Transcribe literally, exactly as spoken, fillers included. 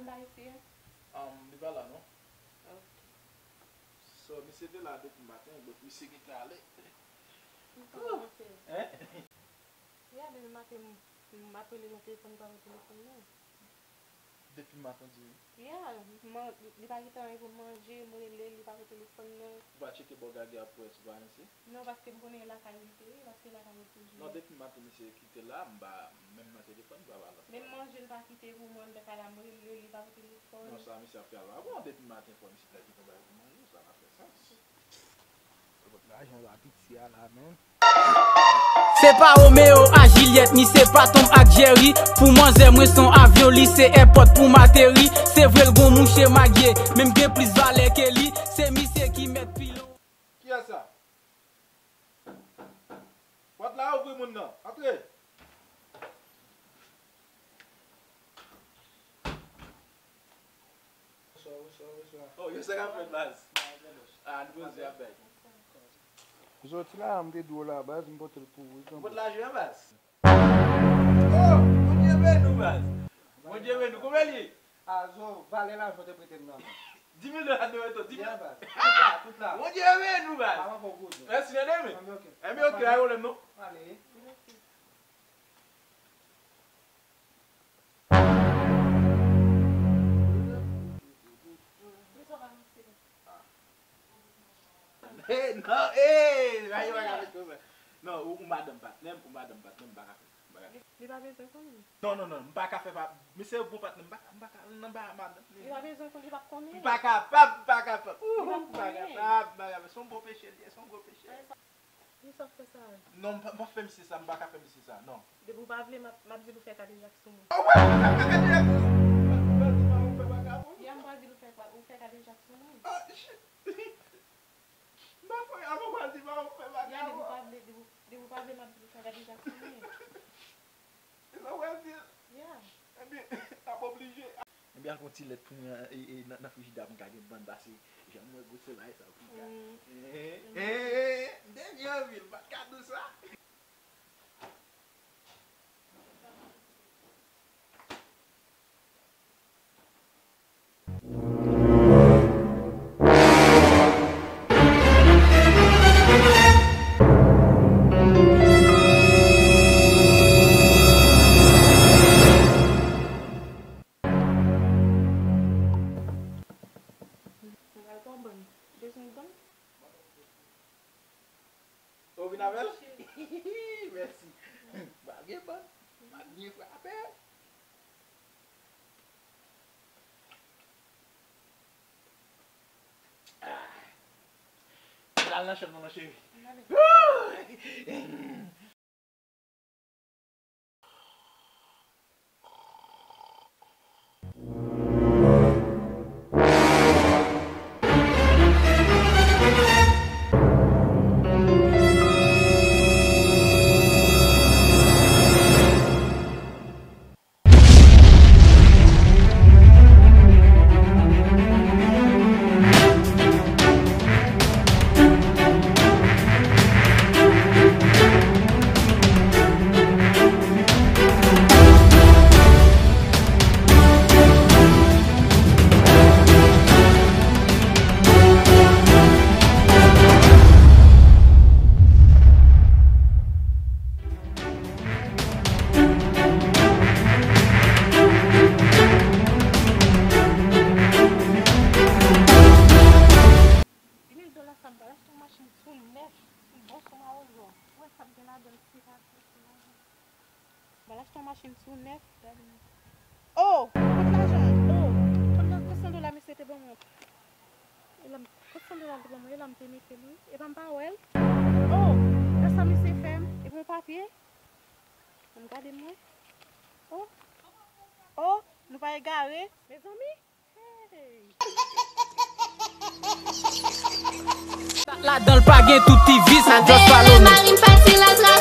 Li pa la, non? Ok. So, misye te la depi maten, but misye gentan ale. Hein? Yeah, depi maten, m, m ap rele nan telefòn, li pa pran telefòn nan. Depi maten, di wi. Yeah, man, li pa gentan anyen pou manje, m rele l, li pa pran telefòn nan. Ou pa tcheke bò gage a pou wè si pa misye? Non, paske m konnen e lakay ou li te ye, paske e lakay ou toujou ye. Non, depi maten misye kite la, m pa, menm nan telefòn, m pa pale. Menm manje l pa kite pou mwen, m te ka la, m rele l, li pa pran telefòn. Non, sa misye ap fè a pa bon, depi maten fò misye ta gentan bay pou manje, sa pa fè sans. Lajan pa piti a la, menm. Se pa Romeo a Jilyèt, ni se pa Tom ak Jerry. Pou manzè mwen se yon avyon, li se èpòt pou m ateri. Se vre l gon mouche magye, men m gen plis valè ke li. Se misye ki mèt pilon. Kiyès sa? Pòt la ouvri, moun nan. Antre. Bonswa, bonswa, bonswa. Oh, yo sa k ap fèt, baz? Ah, nou poze ap bay. Ou soti la, m te di w la, baz, m pote l pou ou, wi, kanpe. Ou pot lajan an, baz? Oh, Bondye beni w, baz. Bondye beni w. Konbyen li ye? Ah, zo, valè lajan w te prete m nan. Dis mil dola de reto, dis mil. Yeah, baz. Tout la, tout la. Bondye beni w, baz. Avan fò w koze. Mèsi, nan demen. Anben, ok. Anben, ok, pa pwoblèm, non. Ale. Hey, non, hey, bagay yo pa ka fèt konsa. Non, ou, ou madanm patnè m, ou madanm patnè m, m pa ka fè, m pa ka fè. Li pa bezwen konnen. Non, non, non, m pa ka fè pa, misye bon patnè m, m pa ka, m pa ka al nan bagay madanm li. Li pa bezwen konnen, li p ap konnen. M pa kapab, m pa kapab. Li p ap konnen. M pa kapab, m pa kapab. Se yon bon peche li ye, se yon gwo peche. Kisa w fè sa? Non, m pa, m pa fè misye sa, m pa ka fè misye sa, non. Depi w pa vle, m ap, m ap di l ou fè kadejak sou mwen. Ah ouais, m ap fè kadejak sou mwen. M ap di l ou fè kadejak sou mwen. Ah, shit. M pa fè, avan m al di m ap fè bagay. Ya, depi w pa vle, depi, depi w pa vle, m ap di l ou fè kadejak sou mwen. E sa w pral di? Ya. Ebyen, n ap oblije. Ebyen, al gon ti lèt pou mwen, e, e, nan, nan frijida pou m ka gen bann pase. Jan mwen gwo se bagay sa pou m ka. Mm. Eh, eh, eh, eh, m te byen anvi l, m pa t ka di w sa. Ou vin avè l? Mèsi. M pa gen bann. M pa byen frape. Ah. Al nan chanm nou, non, cheri. Dis mil dola sa, m pral achte yon machin tou nèf, yon bon sou mawozo. Ou wè sa m gen ladan l, si pa achte sou lajan. M pral achte yon machin tou nèf, gade m. Oh! Kot lajan? Oh! Kot la, kot san dola misye te ban mwen? E la m, kot san dola l te ban mwen? E la m te mete l, wi. E pa m pa wè l. Oh! Gad sa misye fè m. E pou yon papye? Ann gade mwen. Oh! Oh! Nou pa egare. Mezanmi! Ladan l pa gen tout ti vis, just follow me.